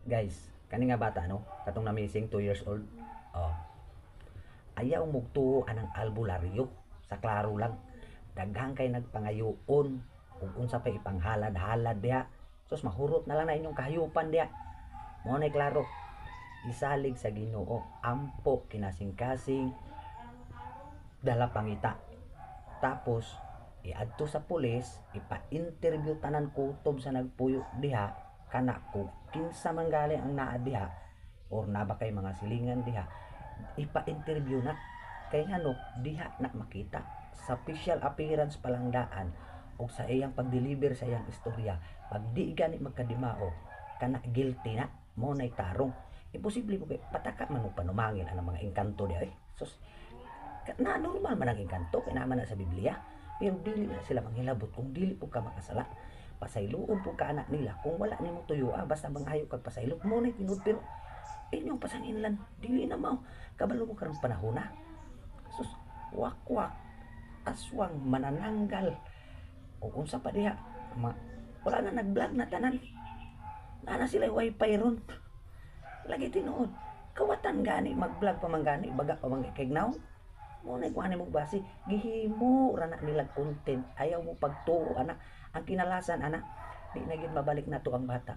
Guys, kani nga bata, no, katong na-missing, 2 years old. Oh. Ayaw mugtuo anang albularyo, sa klaro lang. Daghan kay nagpangayoon ug unsa pa ipanghalad-halad diha. Sus, mahurot na lang na inyong kahayupan diha. Mao na klaro. Isalig sa Ginoo, ampo, kinasing-kasing, dala pangita. Tapos iadto sa pulis, ipa-interview tanan kutob sa nagpuyo diha, kana ko kinsa man galing ang naa diha or naa ba kay mga silingan diha, ipa-interview na kay ngano diha na makita sa facial appearance pa lang daan og sa iyang pag-deliver sa iyang istorya. Pag di gani magkadimao, kana guilty na. Mo nay tarong. Imposible po kay pataka man mo panumangil ang mga engkanto diha eh. Sus, na normal man ang engkanto kay naa man na sa Biblia, pero dili na sila manghilabot kung dili po ka makasala. Pasayloon po ka anak nila kung wala nimo tuyo, ah, basta mangayo kag pasaylo mo na tinud. Pero inyong pasanginlan, dili na mao. Kabalo mo karong panahon na, sus, wakwak, aswang, manananggal o unsa pa diha, ma, wala na, nag-vlog na tanan na, na sila wifi ron. Lagi tinuod, kawatan gani, mag-vlog pa man gani, baga pa man kay now mo na kuha mo base gihimo ra na nila content. Ayaw mo pagtuo ana. Ang kinalasan ana, di na gyud mabalik na to ang bata.